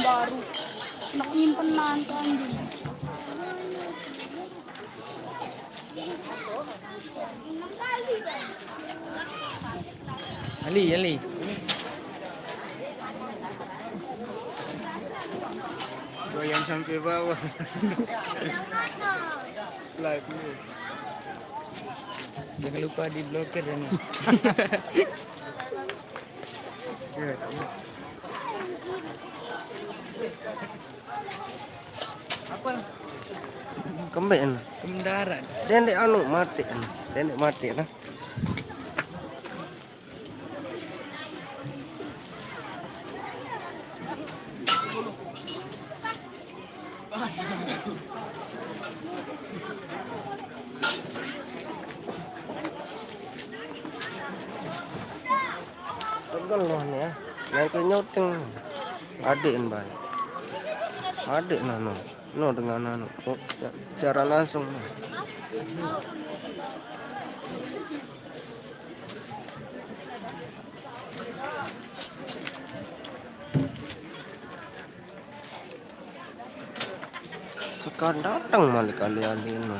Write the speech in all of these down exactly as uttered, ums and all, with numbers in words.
Baru nak nyimpenan tuh anjing. Ali, Ali. Goyang sampai bawah. Live nih. Jangan lupa diblokir ya, nih. Kembek ni. Kemdarat. Dia ndak anu mati ni. Dia ndak mati lah. Pegel noh ni ya. Yang ke nyuting. Adik ni baik. Adik nah no. No dengan anu. Oh, ya, siaran langsung no. Sekarang datang malik alih-alih no.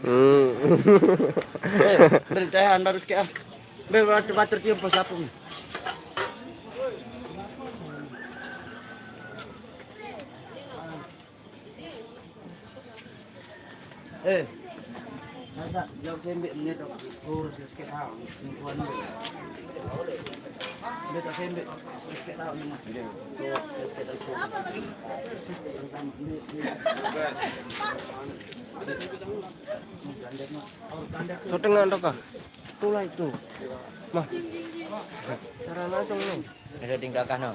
Hmm. Eh, beri teh anda harus kayak. Beri batur-batur tiup pas apa nih? Eh. Masa jauh sembik menit dok. Kurus sikit tahu. Kuan. Beta sembik sikit tahu ni mah. Kurus sikit tahu. Setengah dok ah. Itulah itu. Mah. Cara langsung no. Ada tingkah no.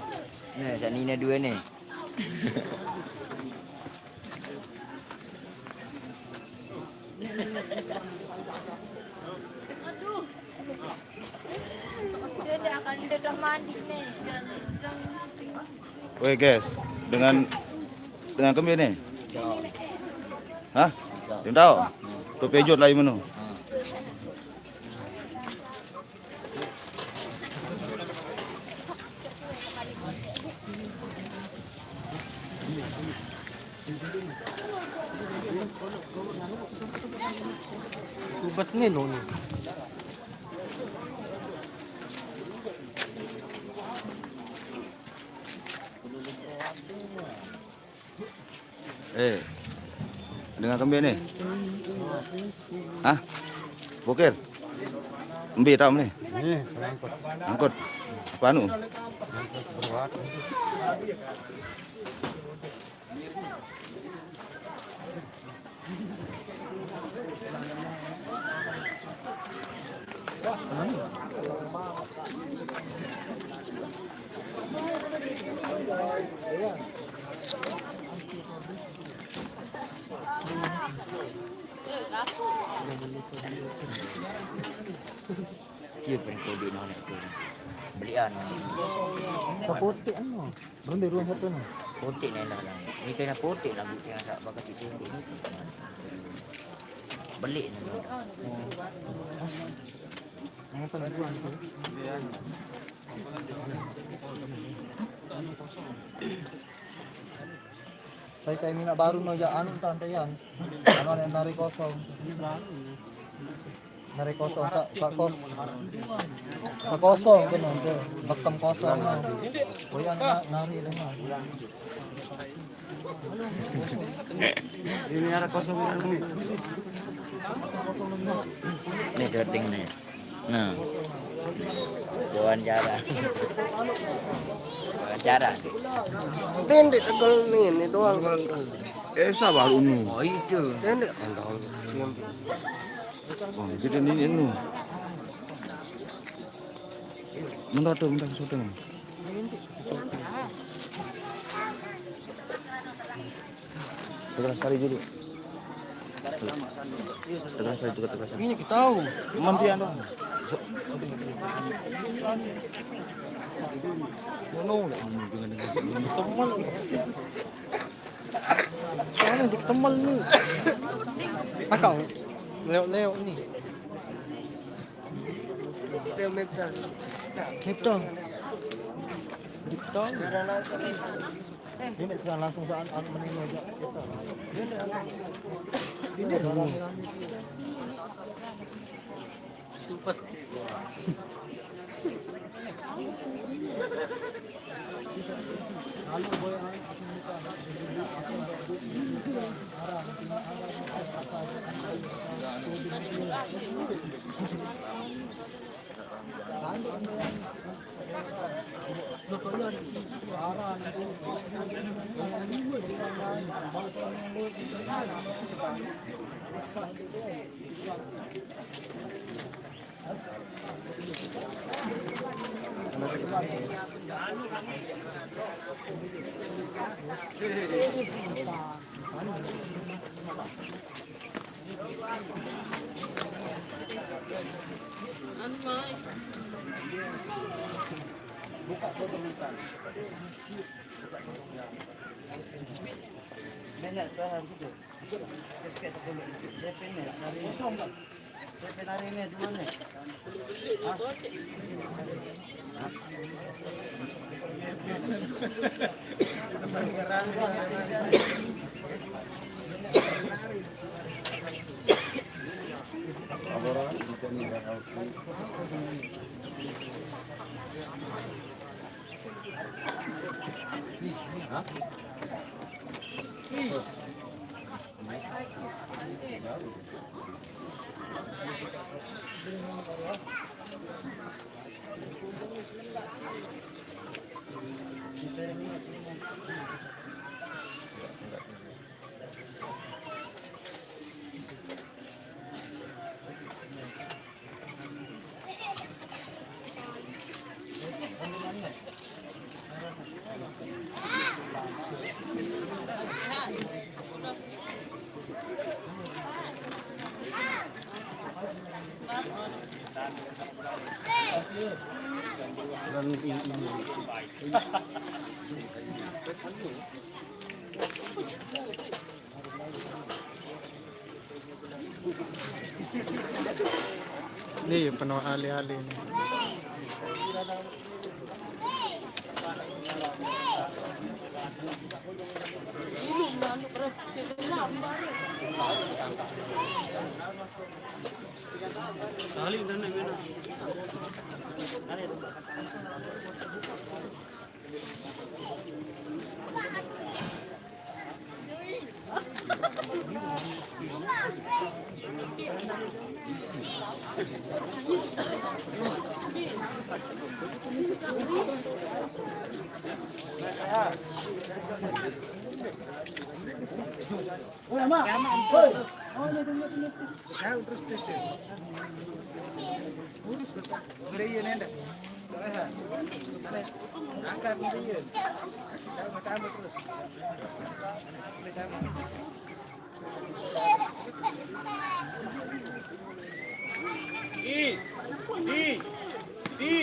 Nih, sak ni dua ni. Dia dah akan dia dah mandi ni. Weh guys, dengan dengan kembe ni? Hah? Dia tahu? Tu pejot lagi menu. Kubas ni no ni. Eh. Dengan kembe ni? Hah? Bokir? Embe tak ni? Angkut. Apa anu? Dia pernah kode mana tu. Belian. Sa puti, ano? Belum di ruang satu, no? Puti na lang. Hindi ka na puti, lagi siya sa pagkatitindi. Beli na lang. Ano pa nagbuhan ko? Say, say, mina baru no ya, anu, tante yan. Ano na, nari kosong. Nari kosong sa, sa kos-, sa kosong, ganun, ganun. Baktam kosong, no? O yan, na, nari lang yan. Ini nara kosong lang ni. Ini dating ni. Nah. Wawancara. Wawancara. Hindi, tagal ni, ini doang. Eh, sabar, Unu. Oh, itu. Hindi, ang dahil. Siyempre. Oh, kita ni, Unu. Manda tu, manda ke syuting. Tekan sekali dulu. Tekan sekali, tekan, tekan sekali. Ini kita tahu. Manti anu. Ngono, ngono, ngono. Semua. Ano, hindi ko samal ni. Akaw, leo-leo ni. Leo, Mepta. Mepta. Dito. Hindi, sila langsung sa an-, ang Manila. Hindi, Tupas. Ano, Mai? Buka ko, buka. May na, tahan ko. Kasi kaya ko, may na, narinig. Ni, penuh ahli-ahli ni. Uy, ama. Uy. Udah, iya, nenda. Angkat dia. Tambah, tambah terus. Tambah. Di. Di. Di.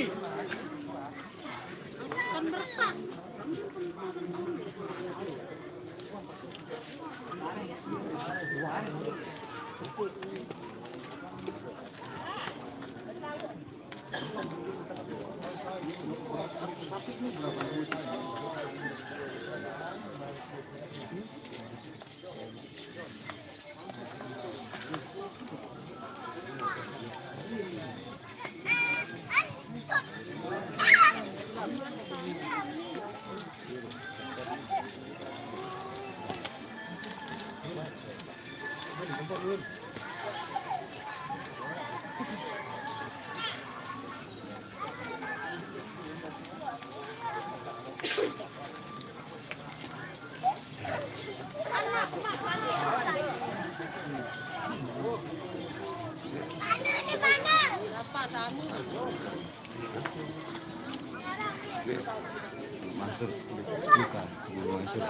Mansur, bukan, Mansur.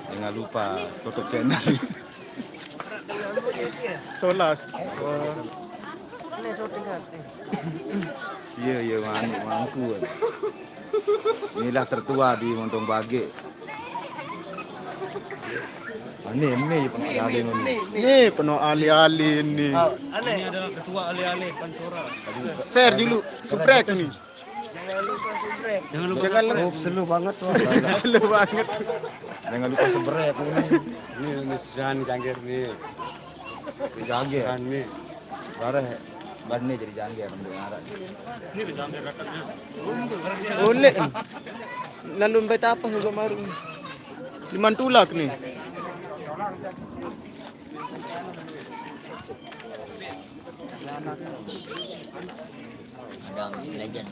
Jangan lupa tutup channel. Solas. Ini syuting kan? Iya, iya, mangku, mangku. Inilah tertua di Montong Bage. Ah, ni, ni penuh alih-alih ni. Ni penuh alih-alih ni. Ini adalah ketua alih-alih Pansora. Share dulu, subrek ni. Jangan lupa subrek. Jangan lupa. Jangan lupa. Oh, slow banget tuh. Slow banget. Jangan lupa subrek ni. Ini misan cangkir ni. Cangkir. Kan ni. Bareh ban ni jadi jangger untuk ngaran. Ini jangger katanya. Unik. Lalu baca apa juga maru? Di Mantulak ni. Ada legend.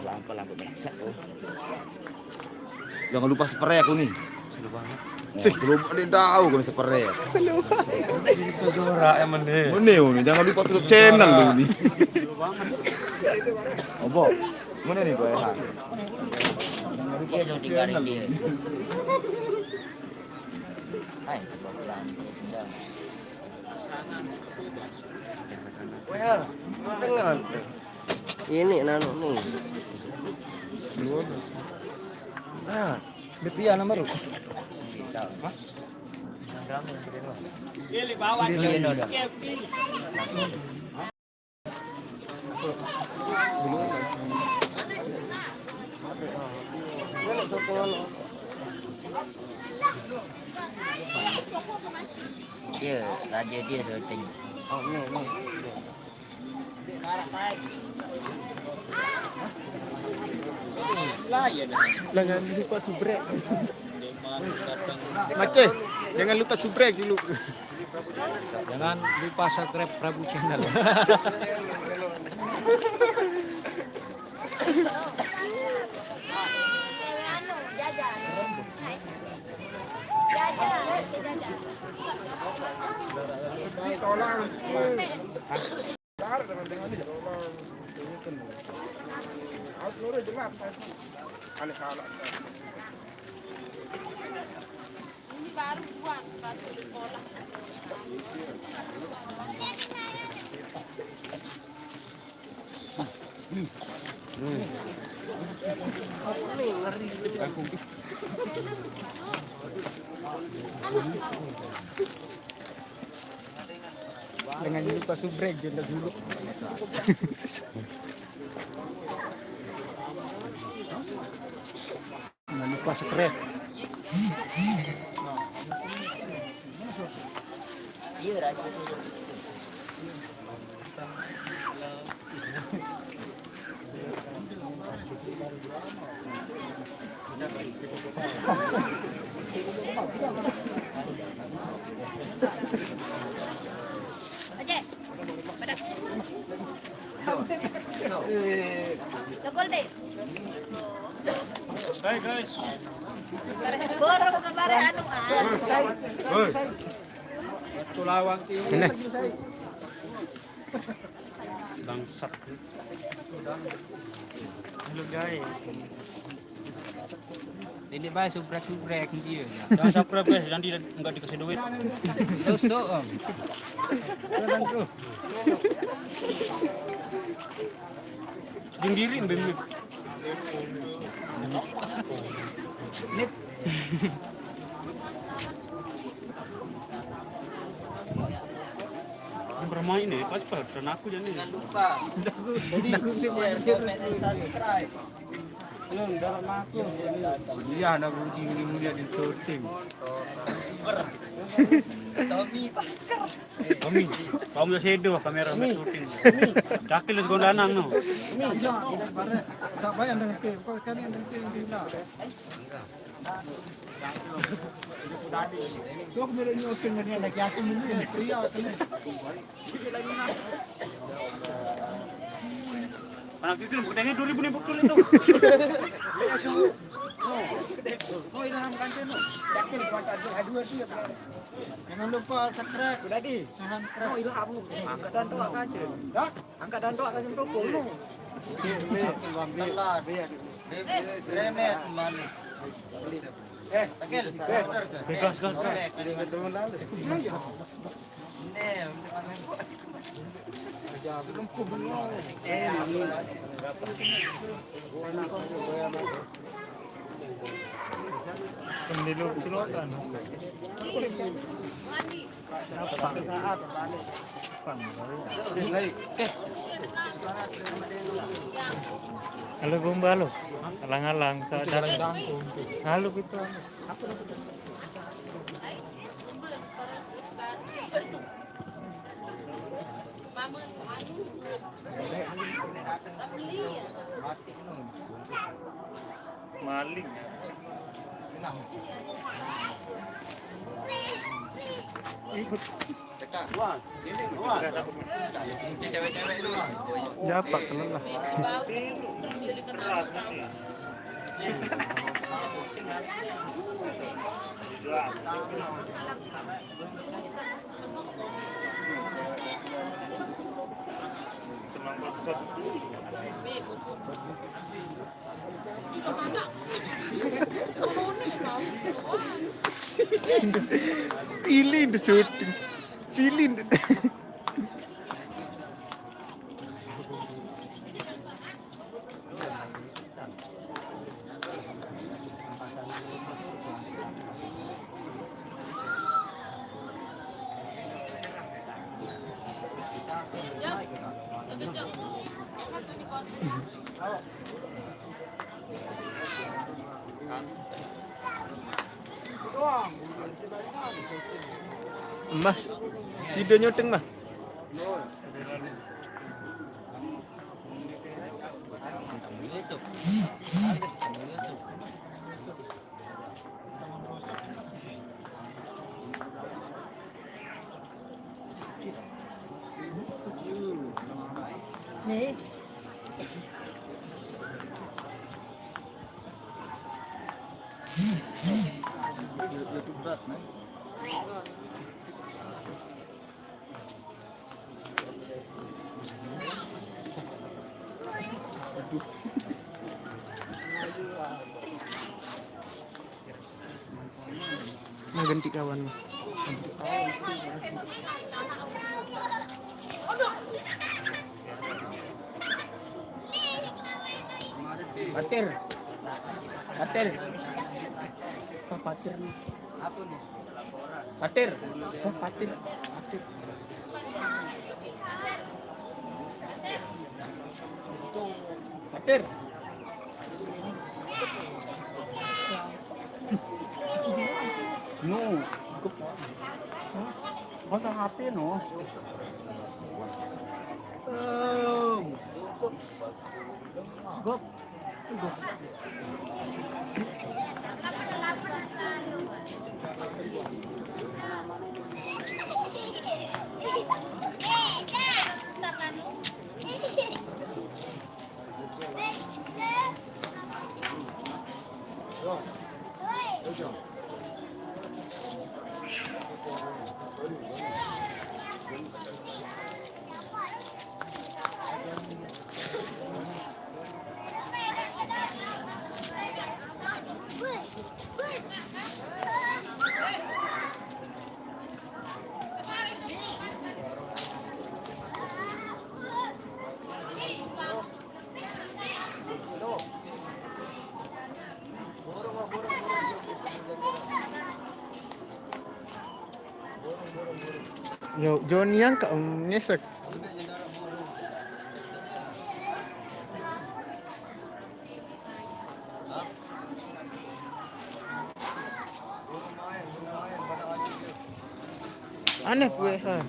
Lampu-lampu mesak, oh. Jangan lupa spray aku ni. Sih, belum ada yang tahu kan spray. Itu jorok ya, mending. Mending ni, jangan lupa tutup channel lu ni. Opo? Mana ni, Pak Ehan? Dia jauh tinggalin dia. Hai, sebab yang dia. Wah, tengah. Ini nanu ni. Nah, bepia nama ru. Iya, no, no. Dia raja dia syuting. Oh, ni, ni. Jangan lupa subrek. Maceh, jangan lupa subrek dulu. Jangan lupa subscribe Prabu Channel. Ini baru buat sepatu sekolah. Ini ngeri. Jangan lupa subrek dia dulu. Jangan lupa subscribe. Iya, raja. Oke. Pada. Cokol deh. Hai, guys. Borong ke bare anu, ah. Tulawang ini. Bangsat. Halo guys. Ini bae subrek-subrek dia. Jangan subscribe guys, nanti nggak dikasih duit. Tusuk, Om. Jangan tuh. Ding diri, Bim. Yang bermain nih, pas pada aku jadi. Jangan lupa. Jadi, share, komen, dan subscribe. Iya, anak Budi ini mulia di syuting. Tommy Parker. Kami, kamu ya sedo kamera syuting. Dakil lu sekolah nang no. Tak bayar dengan tim. Kau kan yang penting di lah. Kau kemarin nyusul dengan lagi aku ini yang pria kan. Anak itu bukan dua ribu nih betul itu. Oh, Ilham Kancil no. Yakin kuat aja dua sih ya. Jangan lupa subscribe. Udah di. Subscribe. Oh, Ilham. Angkat dan doa aja. Dah? Angkat dan doa aja tuh. Remes mana? Eh, Pakil. Eh, gas, gas, gas. Ini, eh, Pemilu keseluruhan. Halo, Bumba, halo. Alang-alang, sa-, halo, gitu. Maling. Ikut. Ya, Pak, kenal lah. Silin the shooting. Silin the Mas, sida nyuting, Mas. Nih. Nah, ganti kawan. Patir. Patir. Apa Patir nih? Patir. Oh, Patir. Patir. Patir. No. Masa H P no? Gop. Yo, Joni yang kau ngesek. Aneh kue, ha.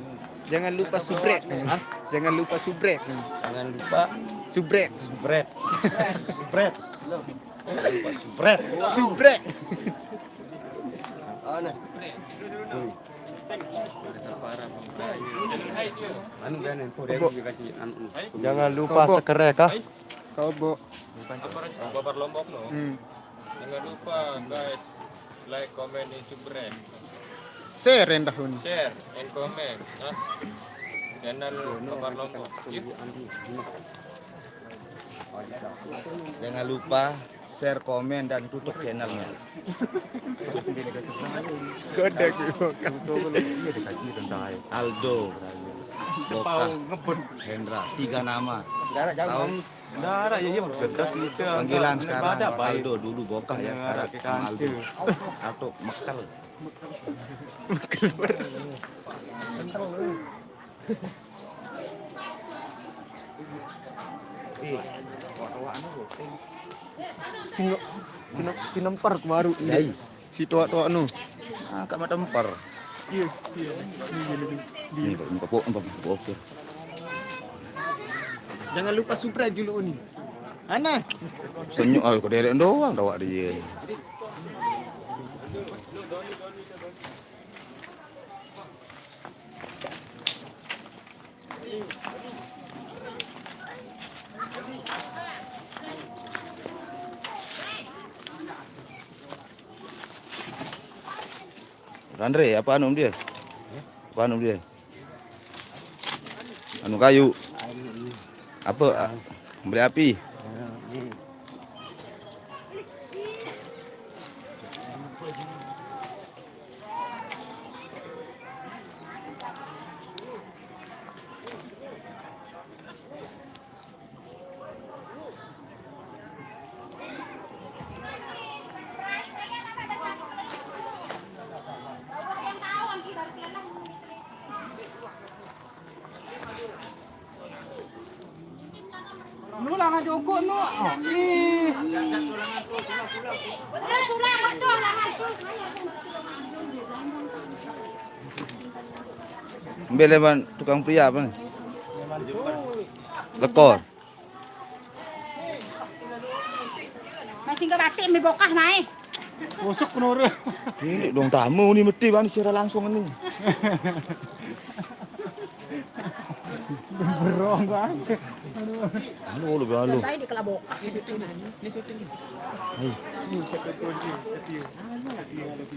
Jangan lupa subrek. Hah? Jangan lupa subrek. Jangan lupa subrek. Subrek. Subrek. Subrek. Subrek. Aneh. Anu kan, info dia juga kasih anu. Jangan lupa sekerek, ah. Kau, Bu. Babar Lombok no. Hmm. Jangan lupa guys, like, comment, and subscribe. Share and dahun. Share and comment. Hah? Channel Babar Lombok. Yuk. Jangan lupa share, komen, dan tutup channelnya. Godek, bukan. Aldo, Bokah, Hendra, tiga nama. Tahu? Nggak ada, ya, iya, maksudnya gitu. Panggilan sekarang Aldo, dulu Bokah, ya, sekarang Aldo. Atau Mekel. Mekel. Eh, wak-wak anu, Bro. Sino, sino, sinemper baru. Jai. Si tuak-tuak nu. Ah, kak mata empar. Iya, iya. Iya, iya, iya. Ini kok, ini kok, ini kok, ini kok. Jangan lupa subscribe dulu ni. Ana. Senyum, ah, kau derek doang, tawak dia. Andre, apa anu dia? Apa anu dia? Anu kayu. Apa? Beli api. Nu langan jongkok nu. Oh, ih. Ambil leman tukang pria apa ni? Lekor. Masih enggak batik mi Bokah mai. Usuk penurun. Ini dong tamu ni mesti bang siaran langsung ni. Berong bang. Aduh. Anu lu galu. Sampai di kelabok. Ini syuting. Ini syuting. Hai. Ini satu kunci, satu. Satu, satu.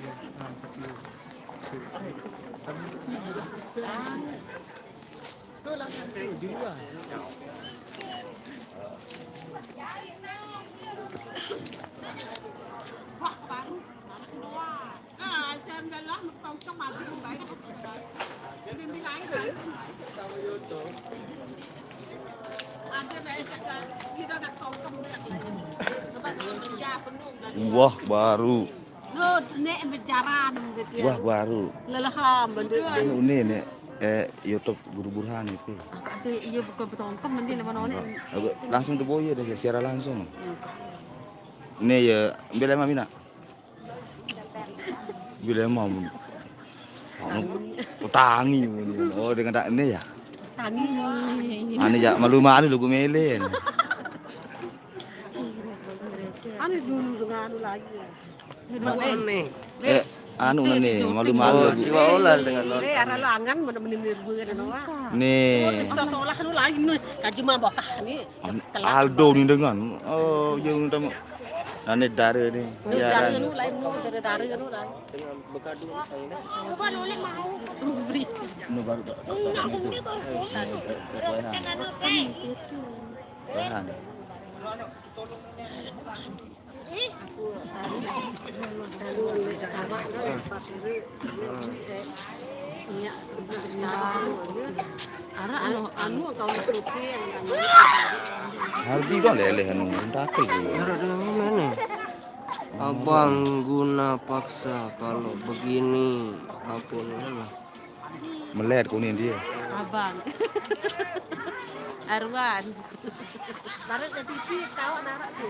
Ah, satu. Wah, baru. Lu nek bejaran gitu ya. Wah, baru. Leleham bener. Ini nek, eh, YouTube Guru Burhan itu. Kasih iya buka betonton nanti nama nonek. Enggak. Aku langsung tu boya dah siaran langsung. Ini ya, ambil emang mina. Bila emang. Anu, utangi. Oh, dengan tak ini ya. Tangi. Ane ya malu-malu lu mele. Anu dulu dengan anu lagi. Anu aneh. Eh, anu aneh, malu-malu. Oh, siwa olah dengan nonton. Eh, arah lu angan, mana menimir gue dan wah. Nih. Bisa seolah lu lain nih. Kaji mah Bokah nih. An-, Aldo ni dengan. Oh, yang utama. Ane dara ni. Dara nu lain nu, dara, dara nu lain. Dengan begaduh saya ini. Coba noleh mau. Berisik. Nu baru tak. Rehan. Ara anu, anu kau nutupi yang anu. Hardi kau leleh anu, takel tu. Ada mana? Abang guna paksa kalau begini apa namanya? Melet kuning dia. Abang. Arwan. Tarik ke T V, tahu narak tu.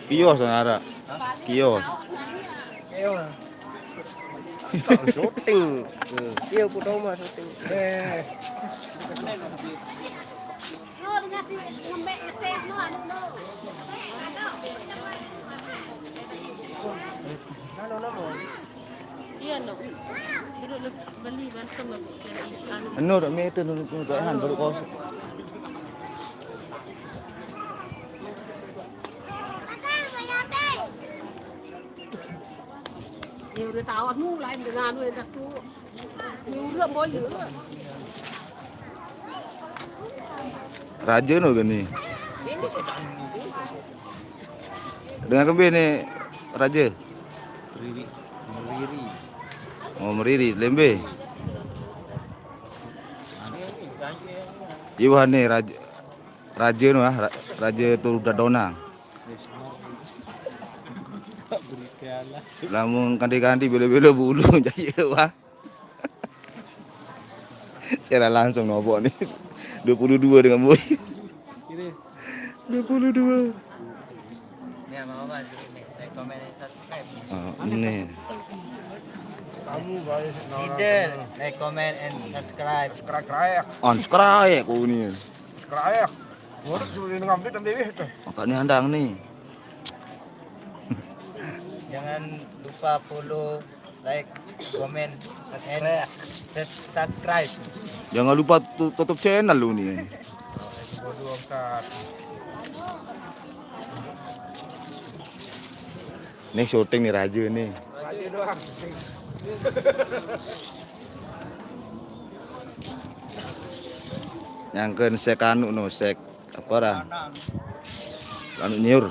Kios, arak. Kios. Syuting. Iya, Putoma syuting. Iya, no. Dulu beli bantuan, anu. Anu, tak meter, anu, anu, tak han, baru kosong. Ya udah tahu, anu, lain dengan anu yang satu. Ya udah, boy, ya. Raja no gini. Dengan kembe ni raja. Meriri. Meriri. Oh, meriri, lembe. Iwah ni raja, raja no ah, ra-, raja Turudadonang. Lamun kanti-kanti bela-bela bulu jaya wah. Siaran langsung nopo nih. Dua puluh dua dengan boy. Dua puluh dua. Ini apa-apa, like, comment, and subscribe. Oh, ini. Kamu baik. Idel, like, comment, and subscribe. Subscribe. Subscribe, kau ni. Subscribe. Harus dulu dengan beli tambah weh tu. Makanya handang ni. Jangan lupa follow, like, comment, and sus-, subscribe. Jangan lupa tu-, tutup channel lu ni. Nih syuting nih raja nih. Raja doang. Nyangken sek anu no, sek apa dah? Anu nyiur.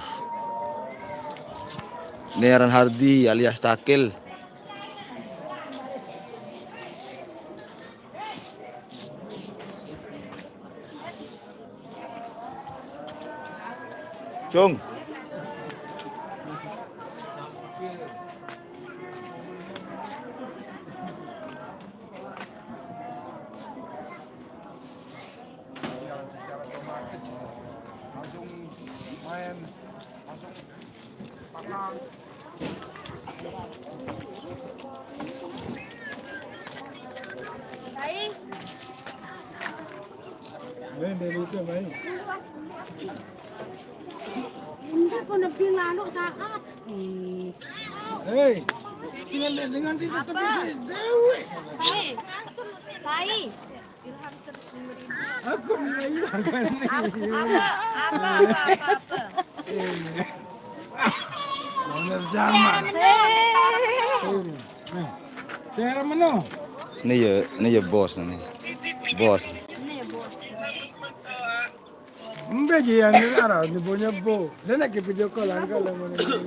Ini aran Hardi alias Cakil. Cung. Langsung main, langsung panas. Main dari itu, main. Ini pun lebih lalu saat. Hei, dengan, dengan tidak terpisah dewe. Hei, hei. Aku mengayu akan ni. Apa, apa, apa, apa, apa? Mana zaman? Hei. Cara menu. Ni ya, ni ya bos ni. Bos. Ini ya, bos. Embe je yang ni arah ni bo nyebo. Dia nak ke video call angkat lah mana ni.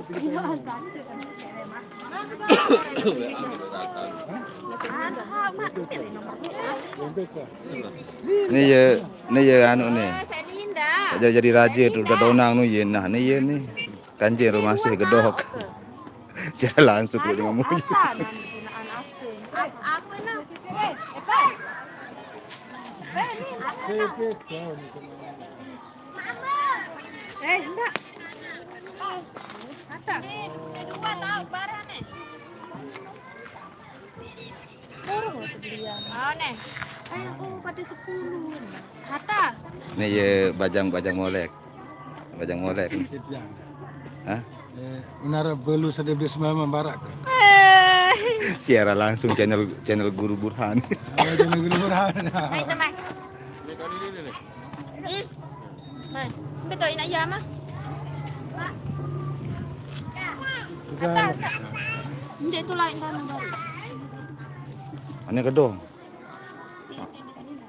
Ni ya, ni ya anu ni. Jadi, jadi raja tu dah donang nu ya nah ni ya ni. Kanjeng rumah sih gedok. Saya langsung ku dengan muji. Apa? Apa? Apa? Eh, enggak. Atas. Ini dua tahu barang ni. Baru mau belian. Oh, ni. Eh, aku pada sepuluh. Hatta. Ni ya bajang-bajang molek. Bajang molek. Hah? Eh, unara belu sade beli semama barak. Eh. Siaran langsung channel, channel Guru Burhan. Oh, channel Guru Burhan. Mai, teman. Hmm. Mai. Betul, ina iya mah. Sudah. Hatta, Hatta. Nje itu lain tanah baru. Aneh kedong.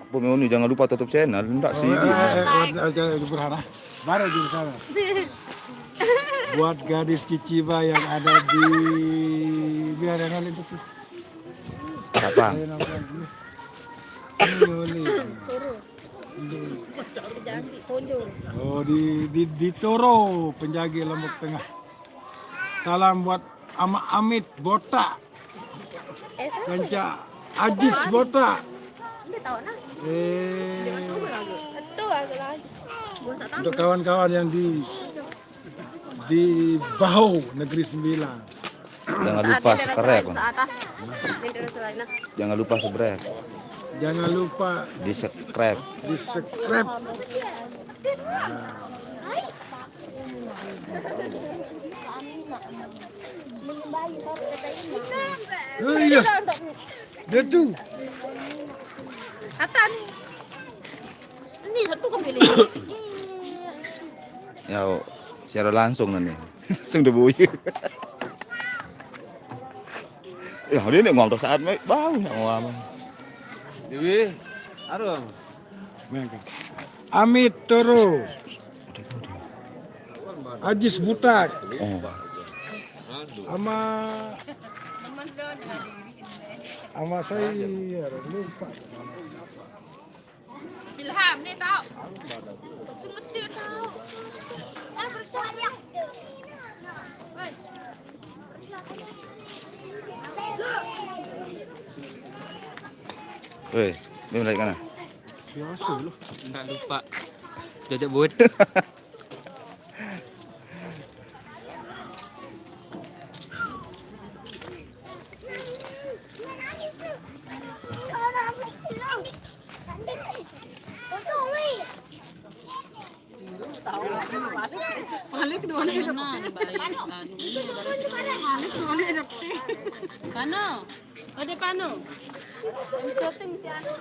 Apa Meoni, jangan lupa tutup channel, ndak sih. Eh, eh, eh, eh, eh, eh, Burhan, ah. Baru jurusan. Buat gadis Ciciba yang ada di, biar yang lain tuh. Apa? Saya nonton dulu. Ini Oli. Oh, di, di, di Toro, penjaga Lombok Tengah. Salam buat Ama Amit Botak. Kanca Ajis Botak. Eh, untuk kawan-kawan yang di, di Baho, Negeri Sembilan. Jangan lupa subscribe. Jangan lupa subscribe. Jangan lupa di subscribe. Di subscribe. Oh iya. Dia tuh. Kata nih. Ini satu kan pilih. Ya, secara langsung nih. Langsung debu. Ya, dia nih ngomong saat me-, bau nak ngomong. Dewi, aduh. Amit Toro. Ajis Butak. Oh. Sama, sama saya lupa. Bilham nih tau. Semetir tau. Ah, percaya. Woi. Weh, ini naik mana? Biasa loh. Nggak lupa. Jajak buat. Balik dua nih. Balik dua nih. Pano. Ode Pano. Yang syuting si anu.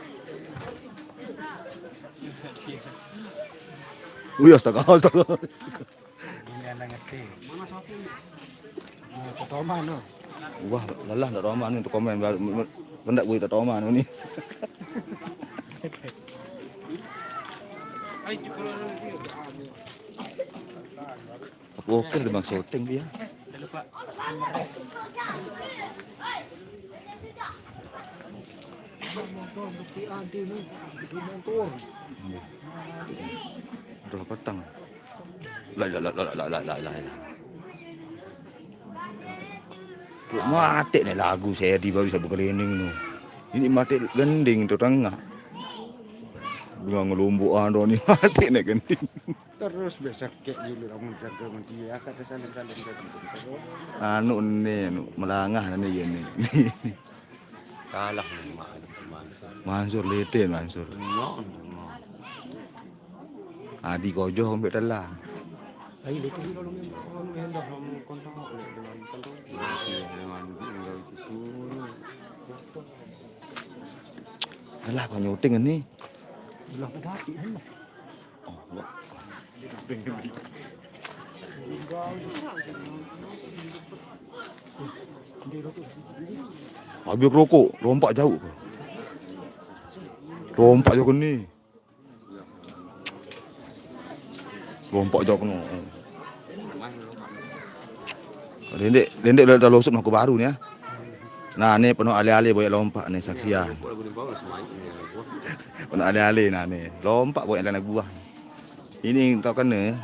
Wih, astaga, astaga. Ini anak ngerti. Nah, Toman, no. Wah, lelah ndak Toman ni, komen baru, pendak gue tak Toman ni. Aku oke, dia bang syuting dia. Motor, bukti ada ni. Itu motor. Udah petang. Lah, lah, lah, lah, lah, lah, lah, lah. Kok mati nih lagu saya di baru saya berkeliling tu. Ini mati gending tu tengah. Dengan ngelumbuk ando ni mati nih gending. Terus besok kek dulu kamu jaga menti ya kata saling-saling jaga. Anu ni, anu, melangah ni ya ni. Kalah ni, Mak, Mansur. Mansur lete, Mansur. Mak, Mak. Adi kojoh ambek telang. Ai lete. Kalau memang, kalau mengendah kamu kontak oleh dengan kontak. Iya, dengan itu suruh. Alah, kau nyuting ni. Belah ke kaki, kan? Oh, wah. Habis rokok, lompat jauh ke? Lompat jauh ke ni? Lompat jauh ke ni? Lendek, lendek dah, dah losot aku baru ni, ya. Nah, ni penuh alih-alih boyak lompat ni, saksian. Penuh alih-alih nah ni. Lompat boyak dalam gua. Ini kau kena.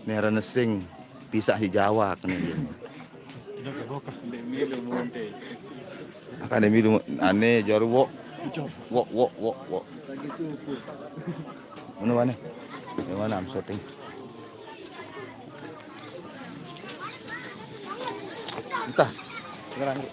Ni orang nesing pisah si Jawa kena dia. Akan dia minum aneh jor wok. Wok, wok, wok, wok. Mana, mana? Di mana am syuting? Entah. Sekarang ni.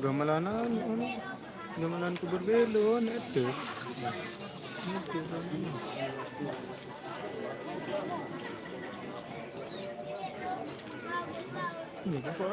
Gamelan anu, gamelan kubur belo, nek ade. Ini apa?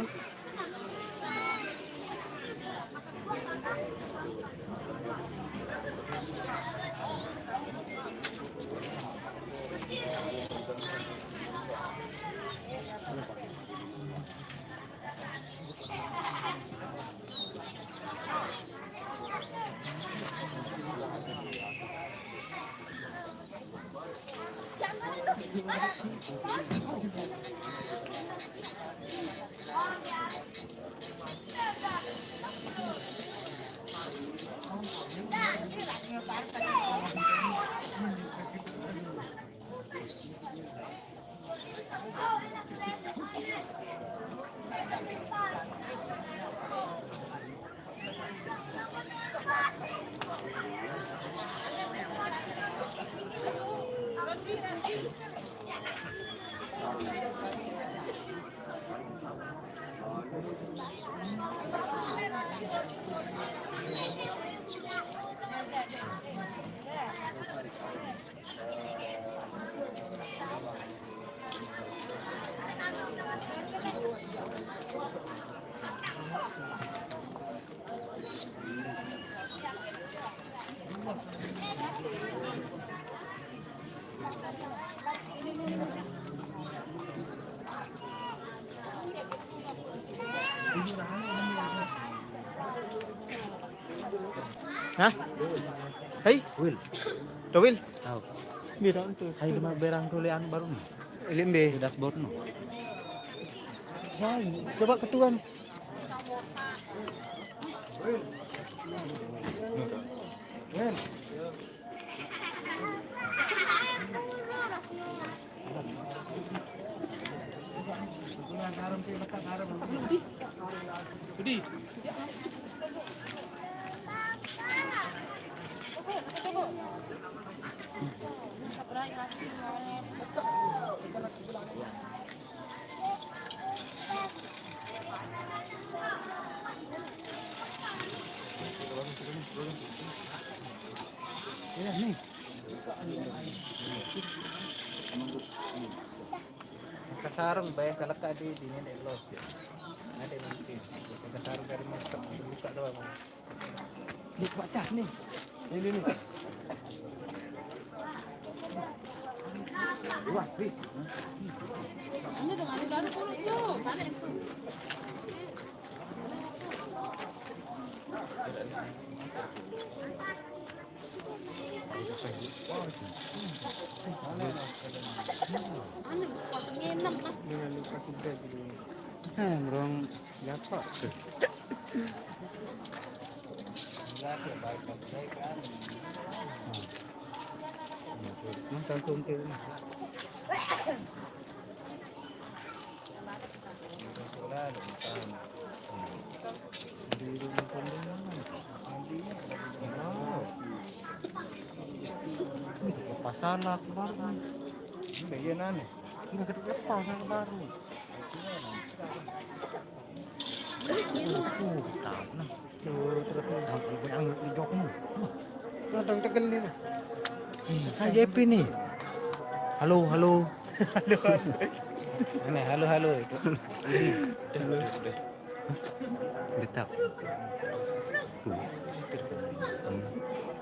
Hah? Hei? Wil. Tawil. Tahu. Berang tu. Hai, lima berang tu le anu baru ni. Limbe. Dashboard no. Hai, coba ketuan. Wil. Iya, nih. Kasarung bayang kalaka di dingin elos ya. Ada nanti. Kasarung dari masker buka doang. Ini pecah nih. Ini nih. Wah, wih. Ini dengan baru dulu tuh. Mana itu? Dengan luka sudah gitu. Eh, bro, siapa? Nah, tangkung ke ini. Pasal aku baru kan. Ini bagian aneh. Enggak, kita lepas, aku baru. Uh, tahu nah. Tuh, terus. Tahu, gue yang di jokmu. Kadang tegel nih, Mas. Ih, saya J P nih. Halo, halo. Halo, halo. Ini, halo, halo. Udah, udah, udah. Udah tahu. Tuh. Hmm.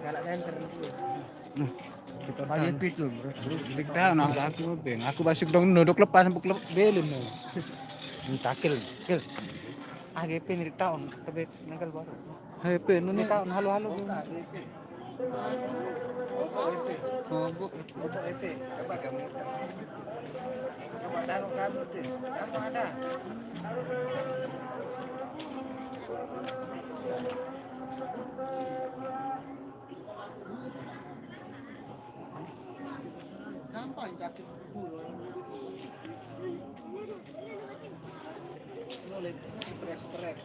Galak center itu. Nah, kita Pak tahu. J P tuh, bro. Jadi kita nang aku beng. Aku basik dong nuduk lepas, buk lep-, belum. Ini takil, takil. Ah, G P ini tahun, tapi nangkal baru. Hai, P, ini ini tahun, halo, halo. Oh, Bu. Coba taruh kamu tuh. Kamu ada. Gampang jatuh dulu. Nulis sprek-sprek.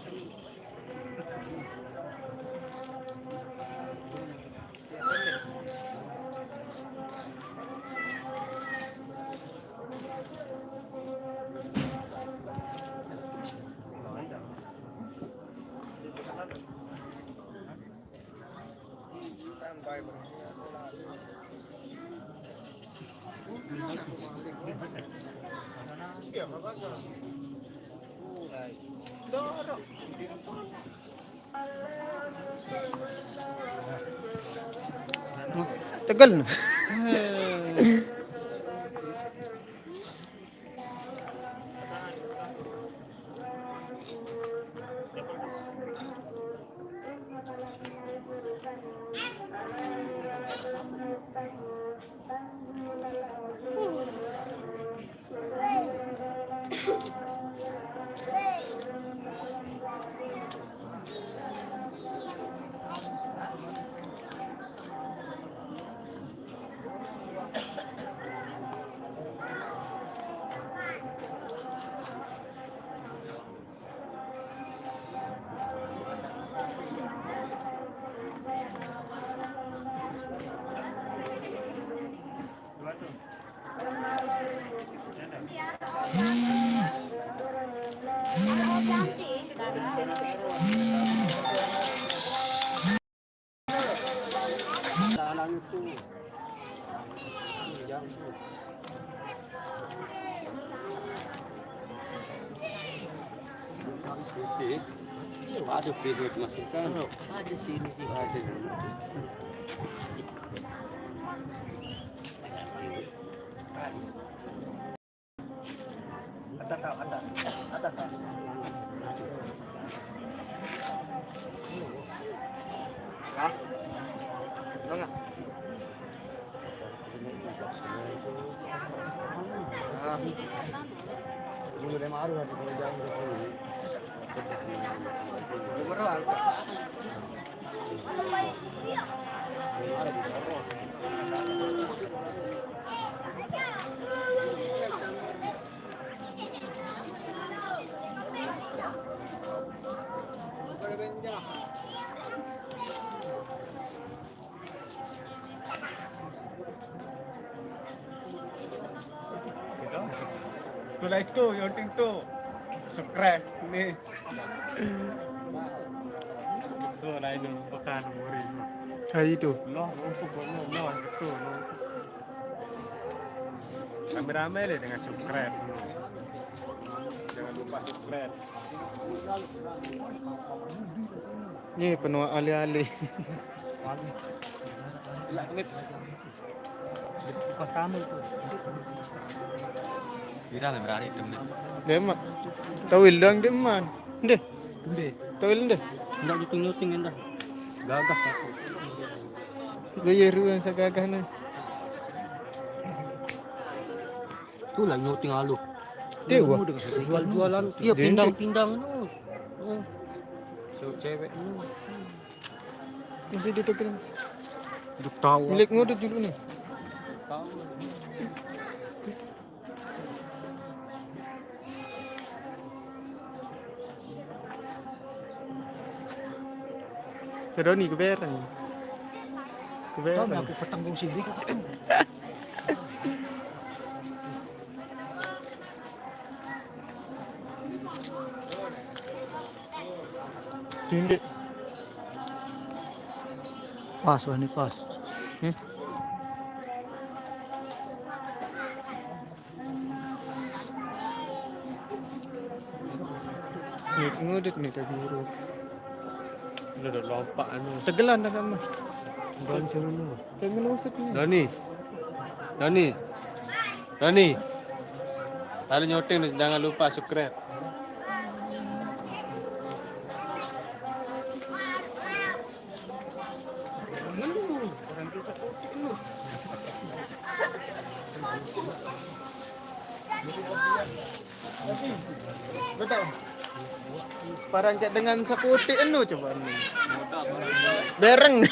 Tegal na. Ada video dimasukkan. Ada sini sih. Ada. Ada tak? Ada. Ada tak? Hah? Enggak. Ah. Belum ada maru, ada kalau jam sepuluh. Belum ada. Sekolah itu, yang penting tu subscribe ni. Tu lain dulu, bukan murid. Hari tu. Loh, untuk gua, loh, loh, itu, loh. Rame-rame deh dengan subscribe. Jangan lupa subscribe. Ni penuh alih-alih. Alih. Gelak, gelak. Di tempat kamu tu. Pira me berani tu ni? Demak. Tawil dang deman. Deh. Deh. Tawil deh. Enggak gitu nyuting endah. Gagah aku. Gaya ruang sagagah ni. Itulah nyuting aluh. Dia wah. Jual-jualan, iya. Dia pindang-pindang tu. Oh. Cewek-cewek tu. Masih duduk ni. Duduk tawa. Milik ngudut dulu ni. Terus ni keberang. Keberang. Kau aku petang kau sini. Tinggi. Pas, wah, ni pas. Hmm? Ni ngudut ni tak guru. Udah, udah lompat anu. Tegelan dah kamu. Don suruh lu. Kayak ngusut ni. Doni. Doni. Doni. Kalau nyuting ni, jangan lupa subscribe. Parang kayak dengan saputik anu coba ni. Bereng.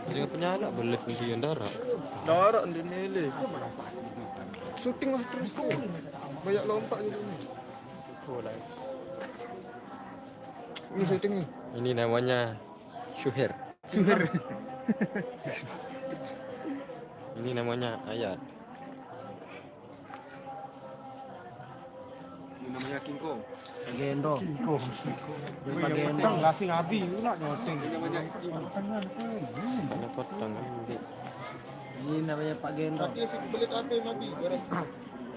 Jadi apa nyala belet ni dia darah. Darah ni nilai. Syuting lah terus tu. Banyak lompat gitu ni. Ini syuting ni. Ini namanya Suher. Suher. Ini namanya Ayat. Ini namanya King Kong. Gendong. Pak Gendong. Lah sing abi, lu nak nyoteng. Ini namanya Pak Gendong.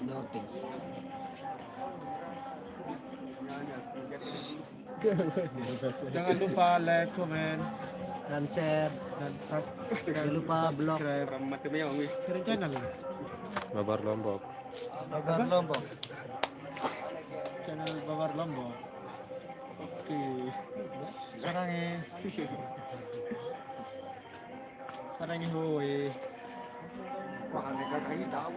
Nyoteng. Jangan lupa like, comment, dan share, dan subscribe. Jangan lupa blog. Subscribe. Keren channel. Babar Lombok. Babar Lombok. Channel Babar Lombok. Oke. Sarangnya. Sarangnya hoi. Wah, aneh kagak ini tahu.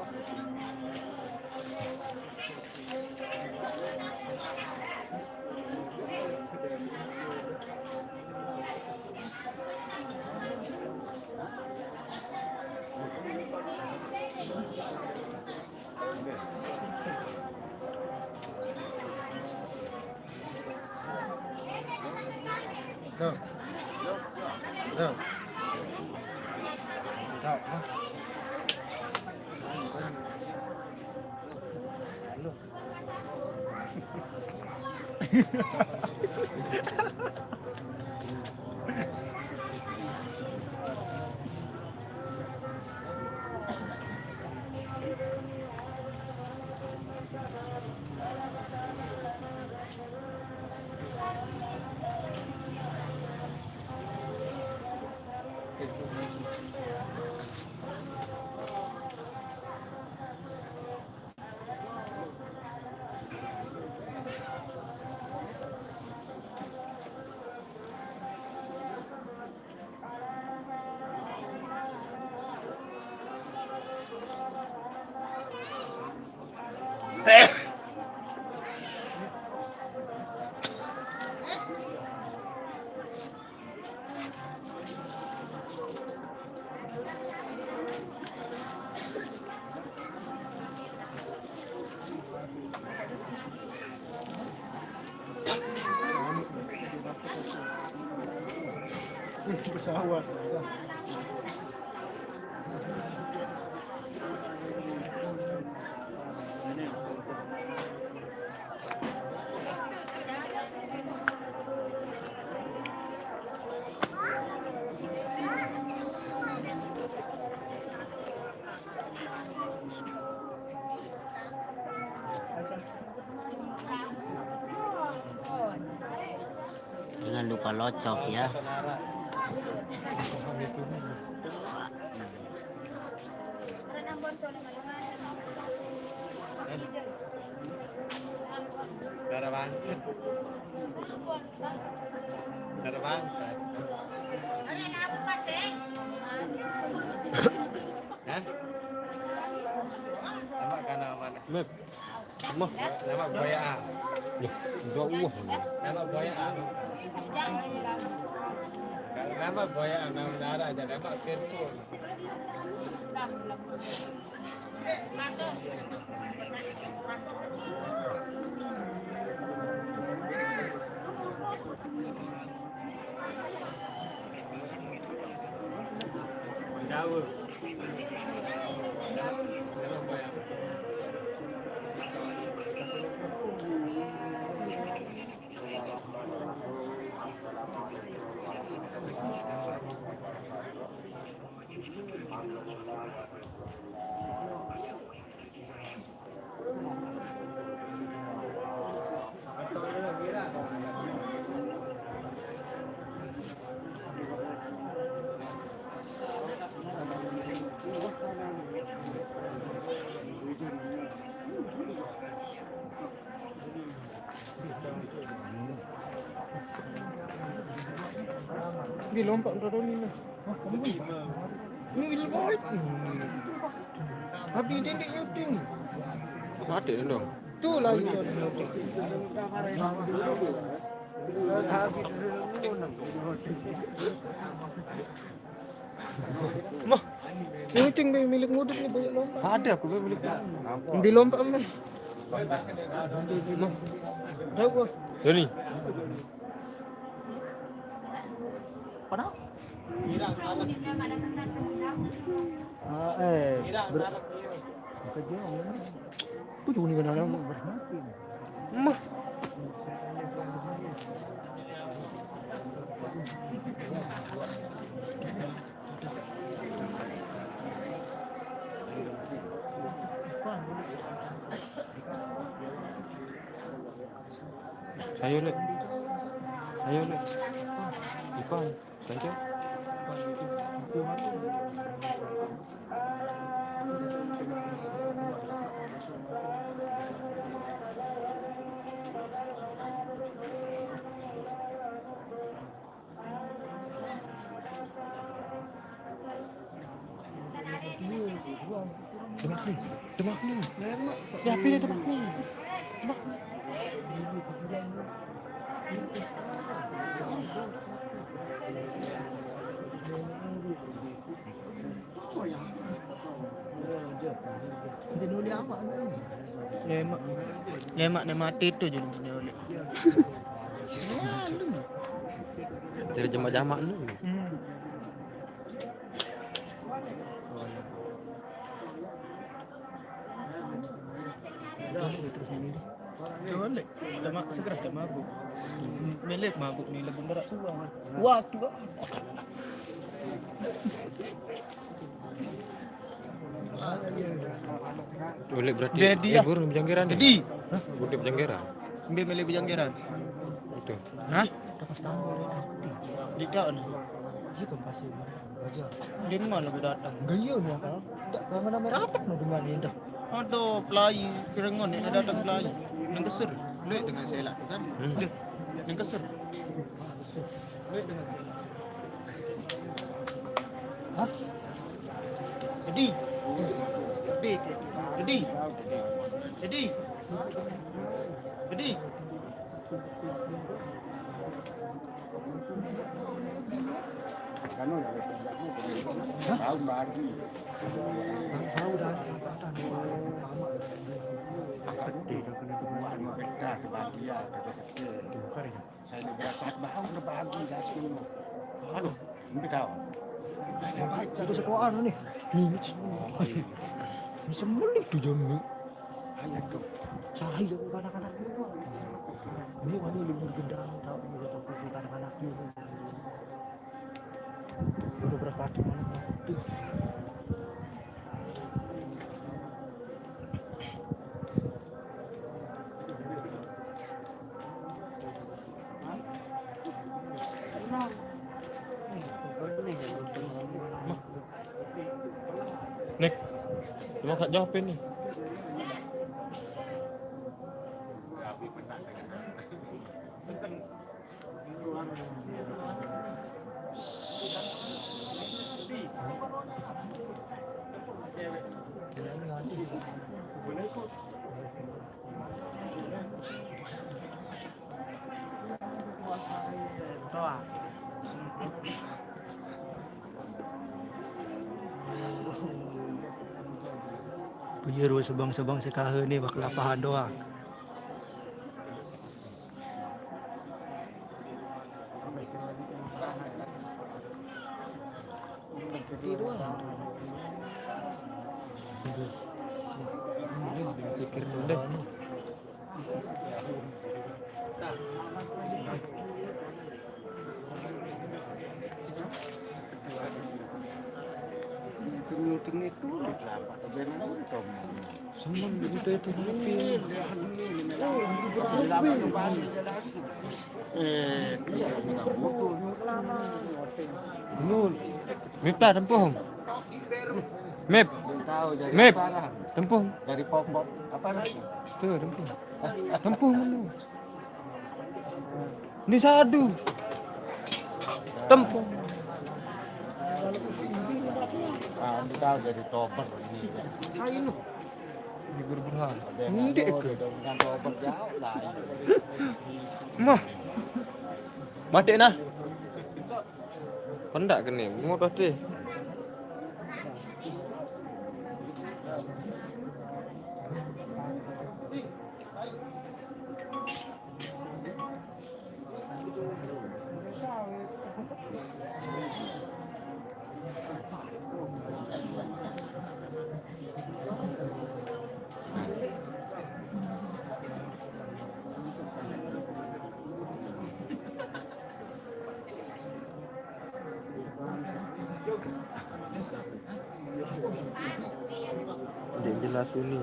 Pesawat. Jangan lupa locok ya. Cara bangkit. Cara bangkit. Hah? Nama kana mana? Mep. Mah. Nama boya. Ya, enggak wah. Nama boya. Nama boya, nama dara aja, nama kirpul. Di lompat untuk Doni lah. Ini lompat. Habis dia dia nyuting. Mati dong. Tu lah itu ada nyuting. Habis dulu. Mah, cincin be milik mudik ni banyak lompat. Ada aku be milik. Ambil lompat mah. Mah, tahu gua. Doni. Kenapa? Ah, eh, ber-, kerja. Aku juga ni kenal. Mah. Ayo, Lek. Ayo, Lek. Ipan, ganti. Demak ni. Demak ni. Ya, pilih Demak ni. Demak ni. Lemak. Lemak ni mati tu je dia boleh. Cara jamak-jamak ni. Hmm. Colek, dah ma-, segera dah mabuk. Melek mabuk ni lagu berat tu. Waktu. Colek berarti. Dia, dia. Eh, burung bejanggeran ni. Jadi. Hah? Burung bejanggeran. Ambil melek bejanggeran. Itu. Hah? Di kau ni. Dia kan pasal. Dia mana aku datang? Enggak iya ni apa? Tak, mana merah apa nak dengar ni dah? Ada pelai kerengon ni, ada datang pelai. Nang kesur. Duit dengan selak tu kan? Hmm. Dia, nang kesur. Duit dengan selak. Hah? Jadi. Jadi. Jadi. Jadi. Jadi. Tahu bagi. Tahu dah. Akak tu, buat mau betah tu bagi ya, tu kecil. Saya ni berangkat baru kena bagi dah semua. Aduh, ini tahu. Ada baik. Itu sekolah ni. Ni. Ni semenit tu jam ni. Ayo tu. Cahaya tu anak-anak ni. Ni wani libur gendang tahu ni, dia tahu tu anak-anak ni. Udah berapa tu mana tu? Nek, cuma kat jawab ini. Buyur sebang-sebang sekaha ni bakal apahan doang. Itu Senang begitu itu. Nun. Mip dah tempuh. Mip. Mip. Tempuh. Dari pokok apa lagi? Tu tempuh. Tempuh menu. Ni sadu. Tempuh. Ah, ini tahu dari tobat ini. Kain lu. Ini berberhal. Ndik ke? Dengan tobat jauh lah. Mah. Batik nah. Pendak kena. Bungut pasti. Dia jelas ni.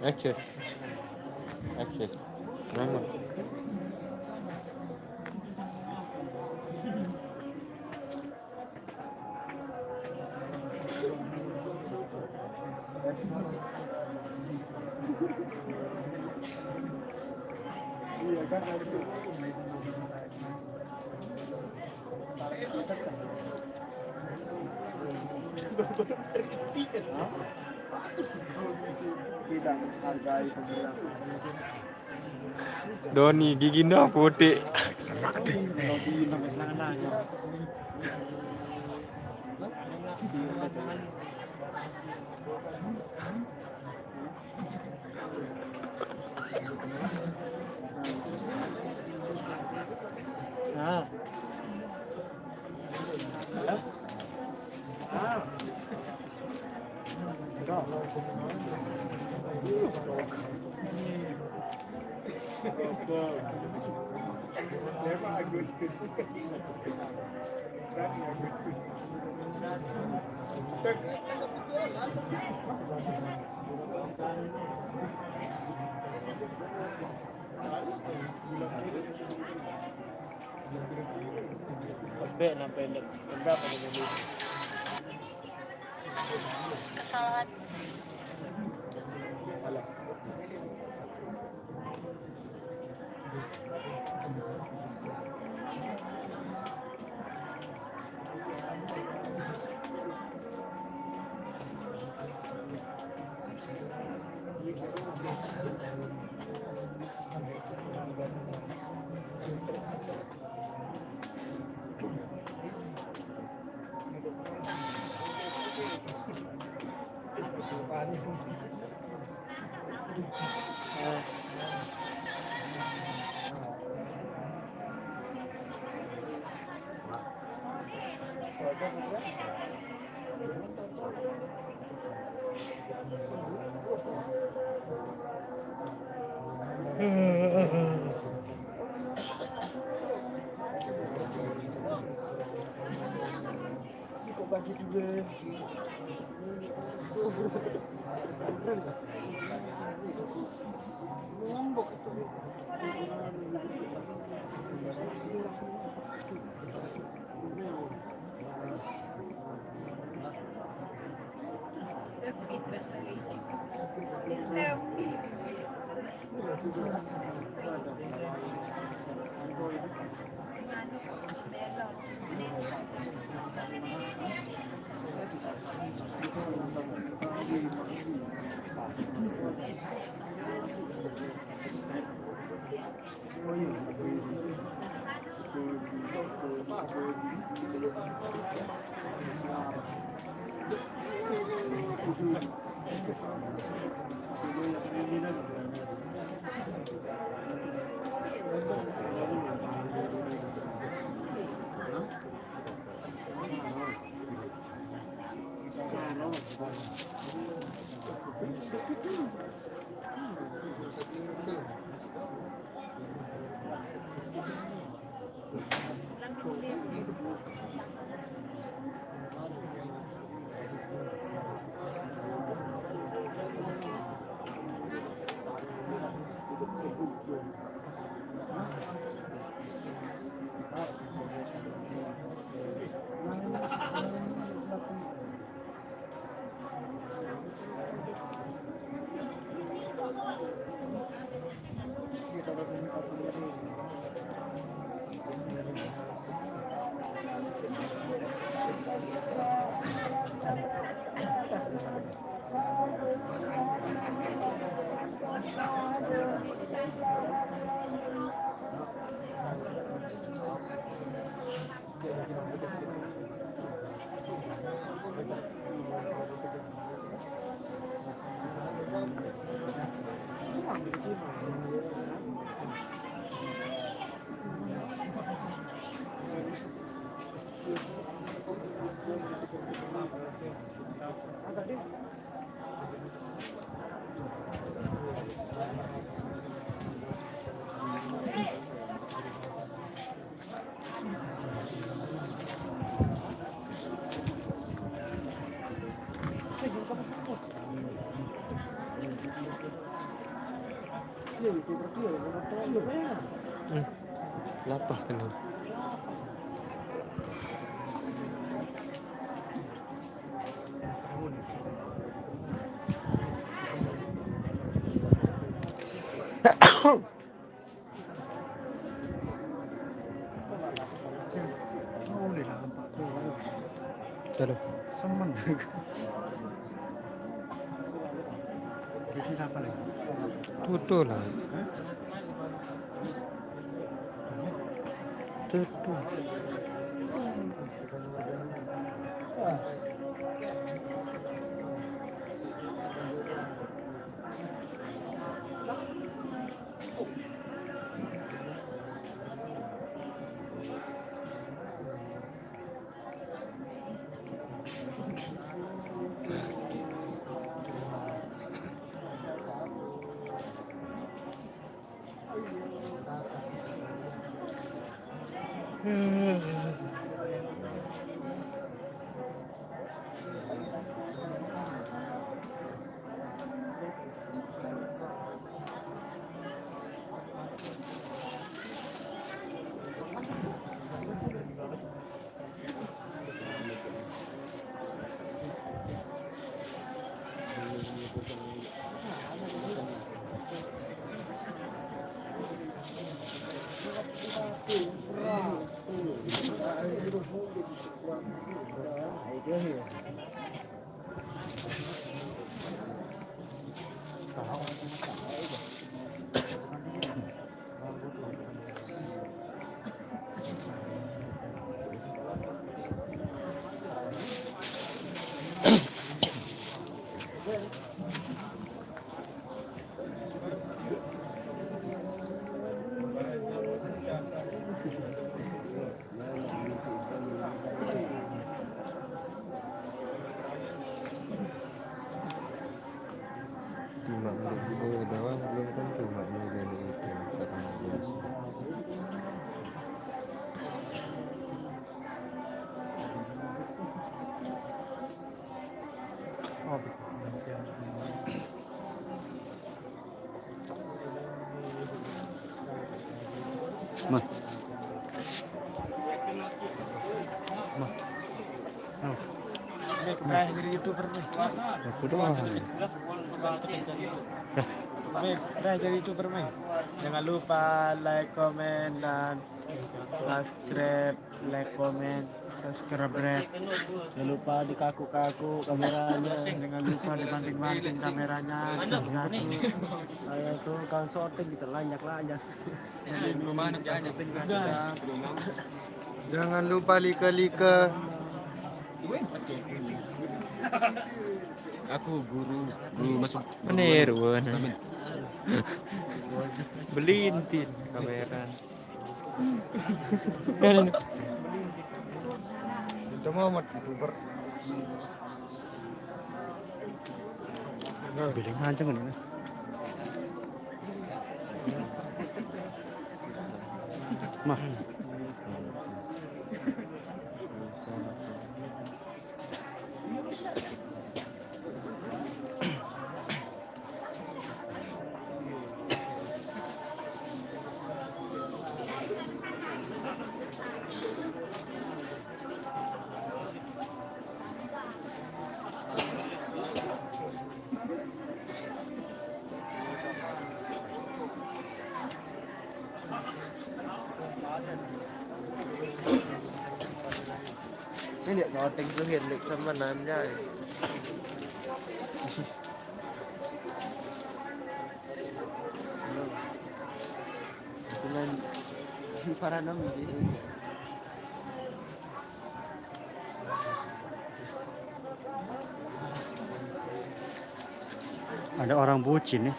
Akses. Akses. Memang. Doni gigi dah putih. Sampai nampai lembab pada dulu. Kesalahan. Hmm. Lapah kena. Terus. Semen. Tutu lah. Tutu. Cuma untuk di bawah doang belum tentu mak muda itu karena biasa. Oh, betul. Mah. Mah. Oh. Ini pernah jadi YouTuber nih. Aku doang. Nih, pernah jadi YouTuber nih. Jangan lupa like, comment, dan subscribe, like, comment, subscribe, Bre. Jangan lupa dikaku-kaku kameranya. Jangan lupa dibanting-banting kameranya. Kaku. Saya tuh kalau syuting gitu lanjak-lanjak. Jangan lupa like-like. Aku guru, guru masuk. Bener, Wan. Belintin kamera. Itu mau amat YouTuber. Bilang aja kan ini. Mah. Ini dia syuting tuh, Henrik sama Nanda. Senang para enam gitu. Ada orang bucin nih.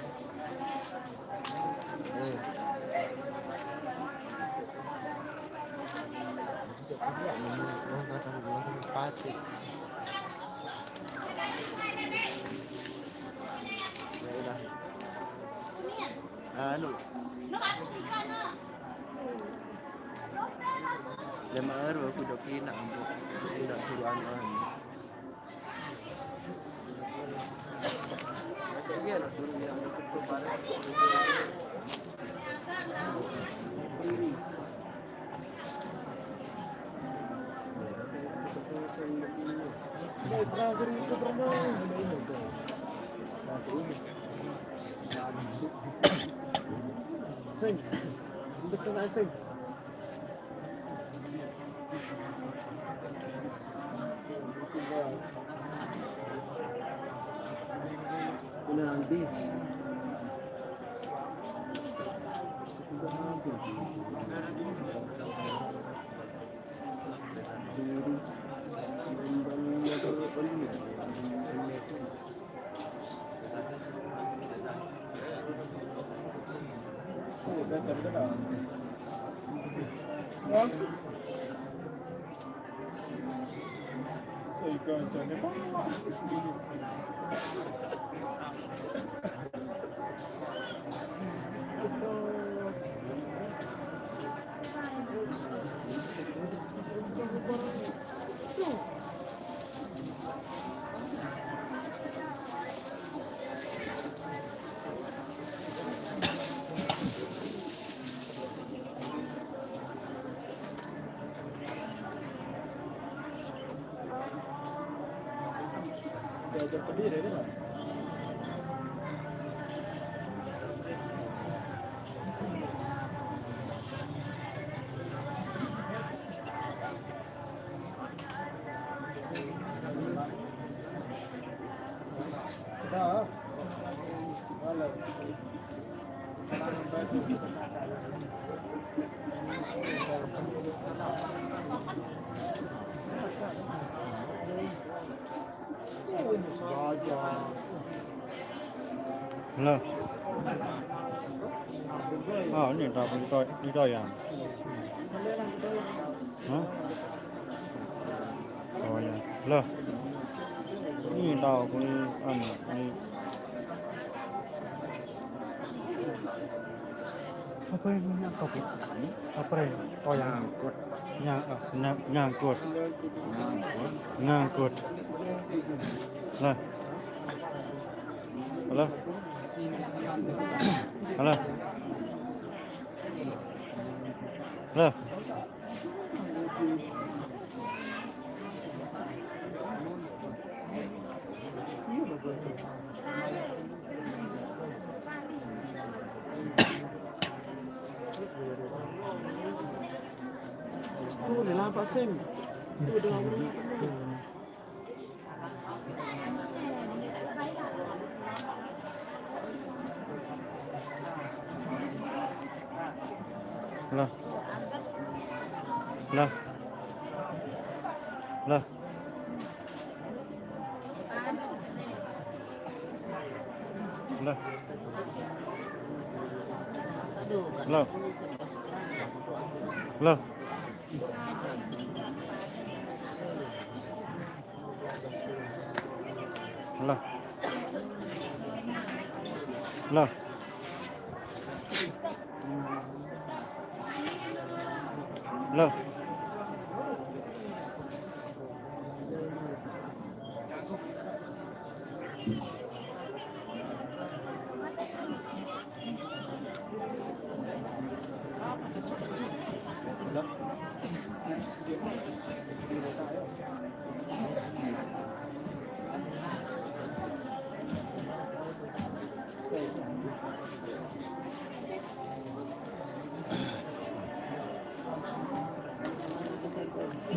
Anu. Lima baru aku udah kena, ampun. Sudah suruh anu, anu. Iya, langsung dia ada ketuk barang. Sing. Untuk kena sing. Nanti. Diajar berdiri ini, Pak. Lah. Ah, ini tak betul, tidak ya. Hah? Oh ya. Lah. Ini tahu pun anu, ini. Apa yang ini, apa, Bu? Apa ya? Oh, yang nyangkut. Nyang-, ah, nyang-, nyangkut. Nyangkut. Nyangkut. Lah. Halo. Halo. Halo. Tuh, udah nampak sing. Tuh, udah nampak. Lah. Lah. Lah. Lah. Lah. Lah. Lah. Lah.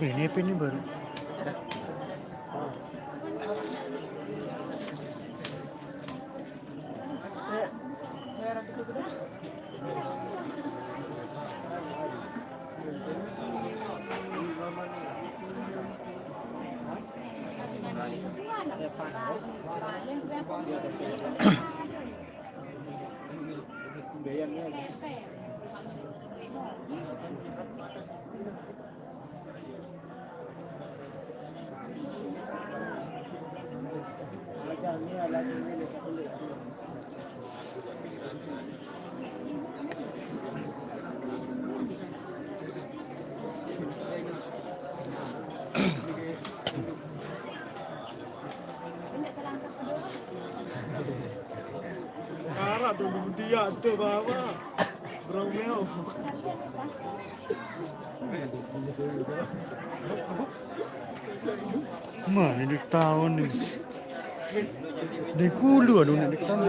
Ini apa ini baru? Arah tu dia tu bawa. Bromeo. Mana dia tahu ni? Dia kulu anu ni, dia ketawa.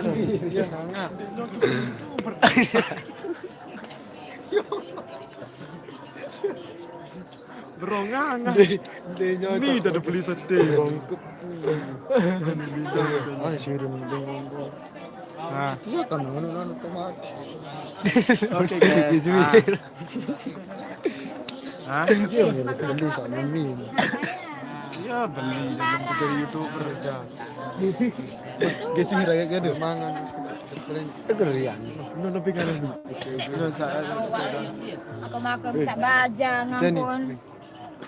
Beronganga. Dia, dia nyocok. Ni dah ada beli sate. Bangkit. Ada sirin dengan bangkit. Nah. Iya kan, anu, anu, tomat. Oke, guys. Di sini. Ah. Hah? Iya, beli sama mie. Ya, beli, jangan jadi YouTuber aja. Guys, ini rakyat gaduh. Mangan. Tegerian. Ini lebih kan lebih. Terus saya sepeda. Aku makan bisa baja, ngampun.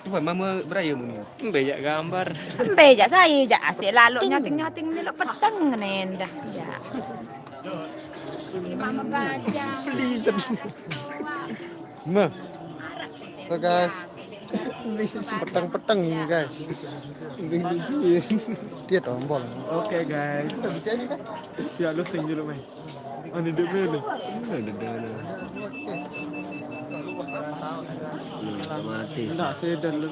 Tuan, mama beraya mu ni. Embe jak gambar. Embe jak saya, jak asyik lalu nyoting-nyoting ni, lok peteng ngenendah. Ya. Mama baja. Please. Mah. So, guys. Peteng-peteng ini, guys. Dia tombol. Oke, guys. Ya, lu sing dulu, Mai. Ani dek mene. Ada dana. Hmm, otomatis. Ndak sedan lu.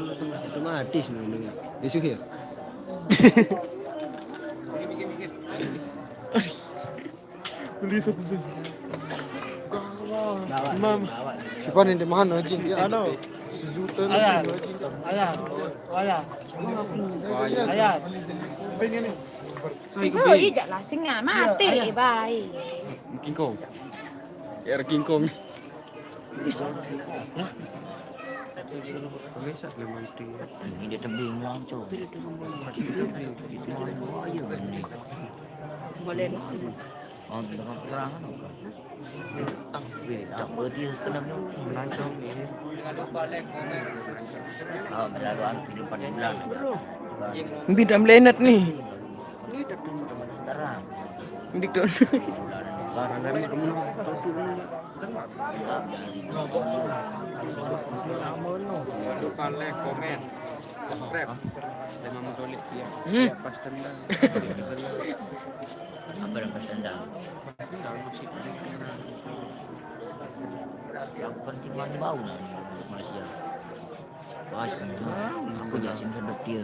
Otomatis nih, nih. Isu ya? Beli satu sih. Mam. Siapa nih di mana, Jin? Ya. Anu. Sejuta. Ayah. Ayah. Ayah. Ayah. Pengen nih. Sisoi jak lah, sing mati, bae. King Kong. Ya, King Kong. Ini dia tebing langsung. Oh, iya, bener. Boleh. Oh, dengan serangan apa? Tak, tak, dia kena melancong ni. Oh, berlalu anu, tiga empat bulan. Bintang planet ni. Terang. Ini tu. Lupa like, komen, subscribe. Memang betul ya. Hmm. Ya, pas tendang. Apa dah pas tendang? Pas tendang masih ada. Yang penting mana bau nak Malaysia. Pas, aku jasin sedap dia.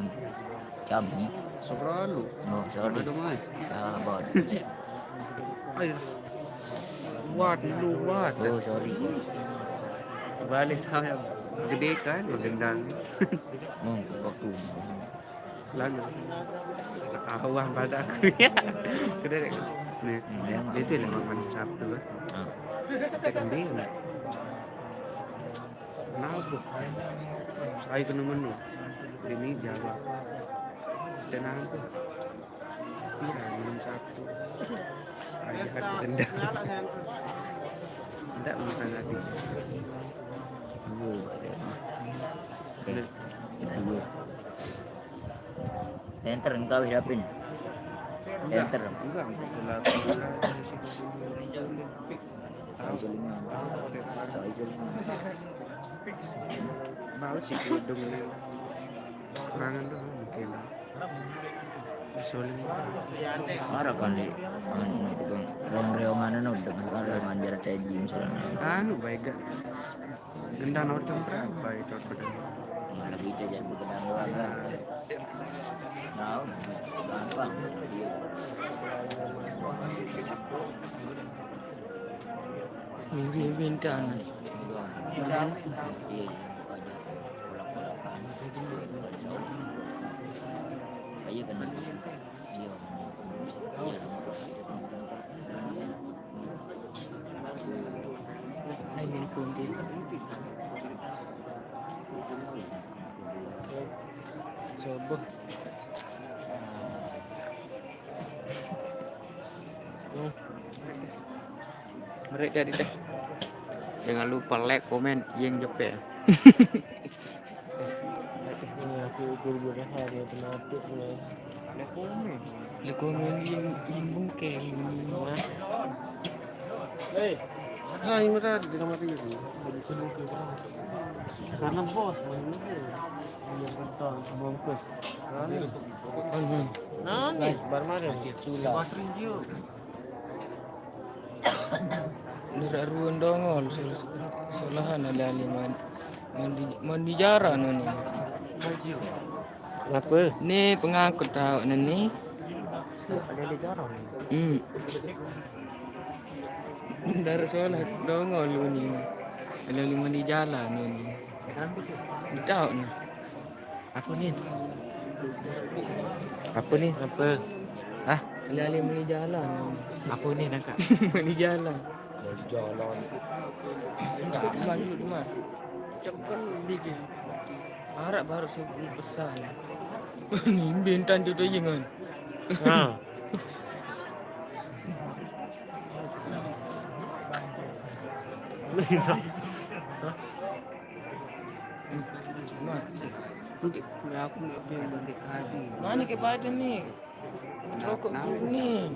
Kami. Sobralo. Oh, sorry. Ada mai. Ah, bot. Ayo. Kuat dulu, kuat. Oh, sorry. Balik dah yang gede kan, bergendang. Hmm, waktu. Lalu. Awang pada aku ya. Kedai. Ni. Hmm, dia tu lah makan Sabtu kan. Ah. Kita kembali. Kenapa? Saya kena menu. Dia meja apa? Kenapa? Iya, minum satu. Ayah kan berendam. Tidak makan hati. Dua, Pak, dia. Dua. Center engkau hadapin. Center. Enggak, enggak. Tahu. Tahu. Tahu. Bau sih kerudung ni. Kurangan tu mungkin. Suling. Marah kan di, anu, tukang reong-reongan anu, dengan reongan biar teji misalnya. Anu, baik gak? Gendang orang berapa itu? Malah kita jadi gendang orang kan. Tahu, gampang. Minggu bintang. Saya kena. Iya. Iya. Amin pun dia. Coba. Mereka di teh. Jangan lupa like, komen, yang jepe. Aku guru-guru hari itu mati. Like, komen, yang, yang bungkeng. Hei. Nah, ini merah di kamar tiga tu. Karena bos, mana ni? Dia betul bungkus. Nah, ni, baru mari. Cula. Nira ruan dongol, sul-, sulahan alali man-, mandi, mandi jara nani. Apa? Ni pengakut tau ni. Ada-ada jarang ni. Hmm. Dari sekolah dongol lu ni. Lalu mandi jalan ni. Tahu ni. Apa ni? Apa ni? Apa? Hah? Alih-alih mandi jalan. Apa ni nangkap? Mandi jalan. Mandi jalan. Enggak, rumah dulu, rumah. Cekel dikit. Harap baru subuh pesan. Ni bintan tu tu ingat. Ha. Mana ke pada ni? Rokok dulu ni.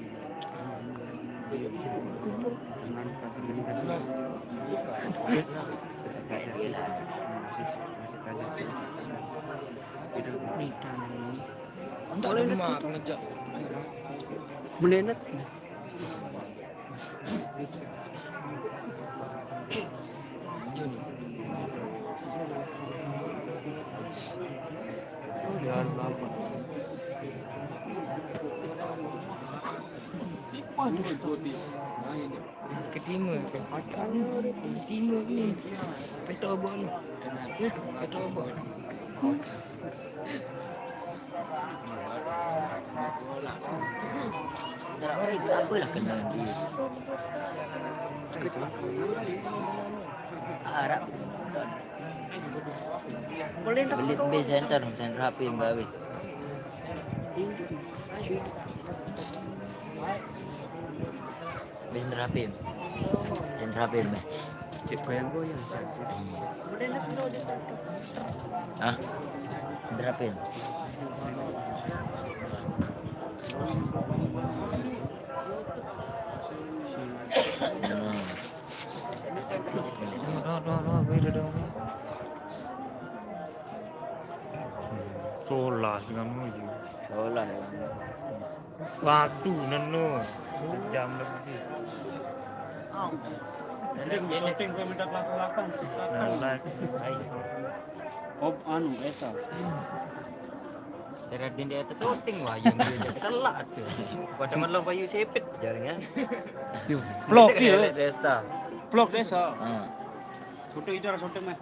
Entah ada mak pengejap. Menenet. Ketima, ketima ni. Petobok ni. Petobok. Apalah kena dia. Arab. Boleh tak? Beli, beli center, center H P yang gawe. Beli center H P. Center H P meh. Cek goyang-goyang. Hah? Center H P. Hmm. Solas dengan menuju. Solas. Waktu neno. Sejam lebih. Jadi syuting gue minta belakang-belakang. Nah, like. Op anu, Esa. Seradin di atas syuting, wah, yang dia jadi selak tu. Pada malam payu sepit, jarang ya. Vlog dia. Desta. Vlog Desa. Ha. Foto itu ada syuting meh.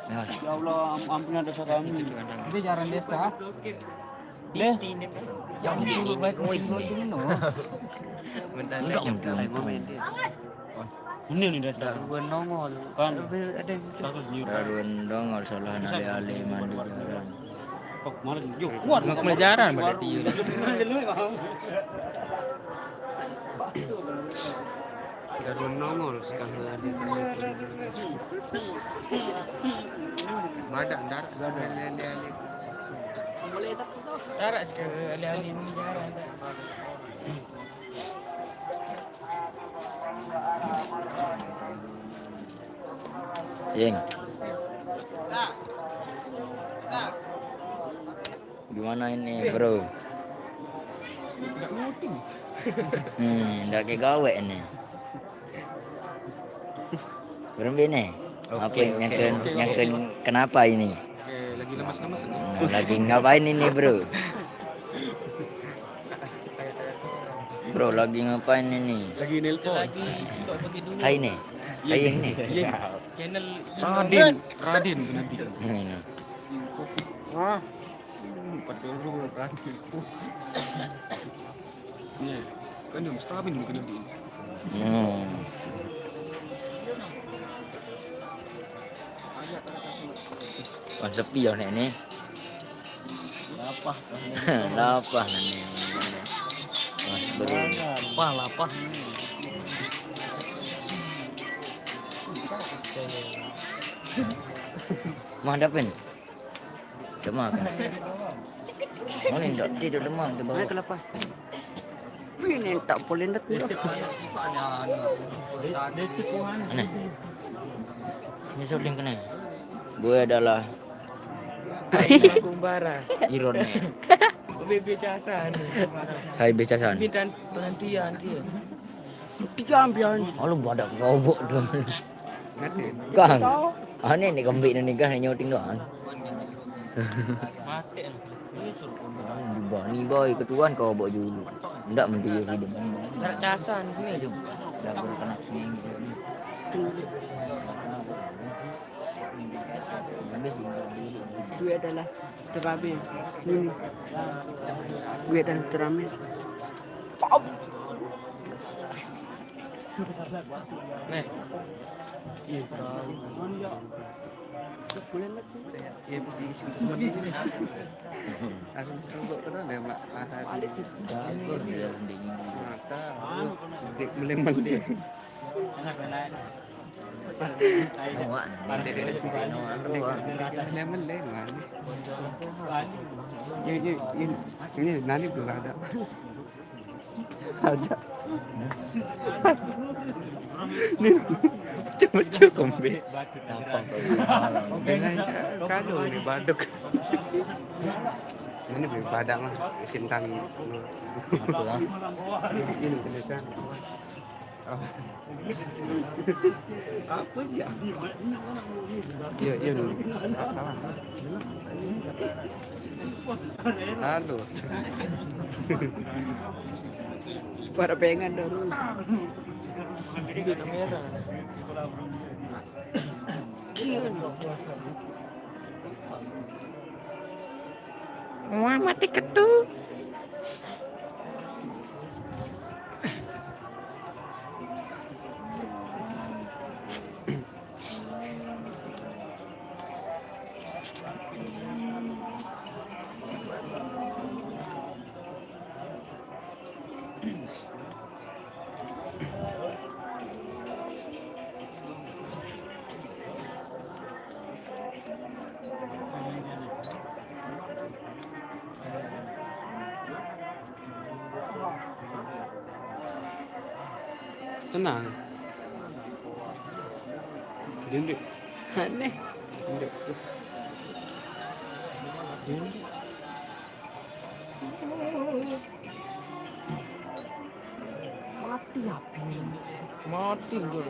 Ya. Ya Allah, am- ampun ada saudara kami. Dia jarang Desa. Deh. Yang dulu baik. Bentar, bentar. Ini nih, Dad. Dak ruan nongol. Kan. Ada yang takut jiwa. Dak ruan nongol, salah nak alih-alih mandi jalan. Oh, mana dia? Yo, kuat. Nggak pelajaran berarti, ya. Dak ruan nongol sekarang. Madak, ndak. Alih-alih mandi jalan. Yeng. Gimana ini, bro? Hmm, ndak ke gawe ini. Berembe nih? Apa yang nyangken, nyangken kenapa ini? Oke, lagi lemes-lemes nih. Hmm, lagi ngapain ini, bro? Bro, lagi ngapain ini? Lagi nelpon. Lagi sibuk pakai dulu. Hai nih. Hai ini. Channel Radin, Radin tu nanti. Ini. Wah. Empat dulu Radin. Iya. Kan dia mesti habis dulu kena di. Hmm. Wah, sepi ya nek ni. Lapah. Lapah nek ni. Mas beri. Lapah, lapah. Mah dapin. Lemah kan? Mana ndak tidur lemah tu bawah. Kenapa? Ini tak boleh ndak. Aneh. Ini suling kena. Gue adalah Kumbara. Iron Man. Bebe casan. Hai, be casan. Bintang perhentian dia. Tiga ambian. Oh, lu pada gobok tu. Kang. Aneh ni kembik ni kah ni nyuting doang. Mati. Bani boy ketuan kau bawa julu. Ndak menteri hidup. Gerak casan ni. Dah berkenak sini. Gue adalah terabe. Ini. Gue adalah terabe. Nih. Iya. Iya, posisi semua di sini. Aku suka kenal deh, Mak. Ahad. Bagus dia mending. Mata, dek meleng-meleng. Awak ni. Dek meleng-meleng, Mak. Ini, ini, ini, ini, nani belum ada. Ada. Ni, macam-macam kombe. Dengan kalau ni baduk. Ini beli badak mah, simpang. Apa lah? Ini, ini kena kan. Oh. Apa je? Iya, iya, dulu. Salah. Halo. Pada pengen dong. Ini kamera. Wah, mati ketu. Tenang. Dinding. Aneh. Dinding. Mati api. Mati, Jul.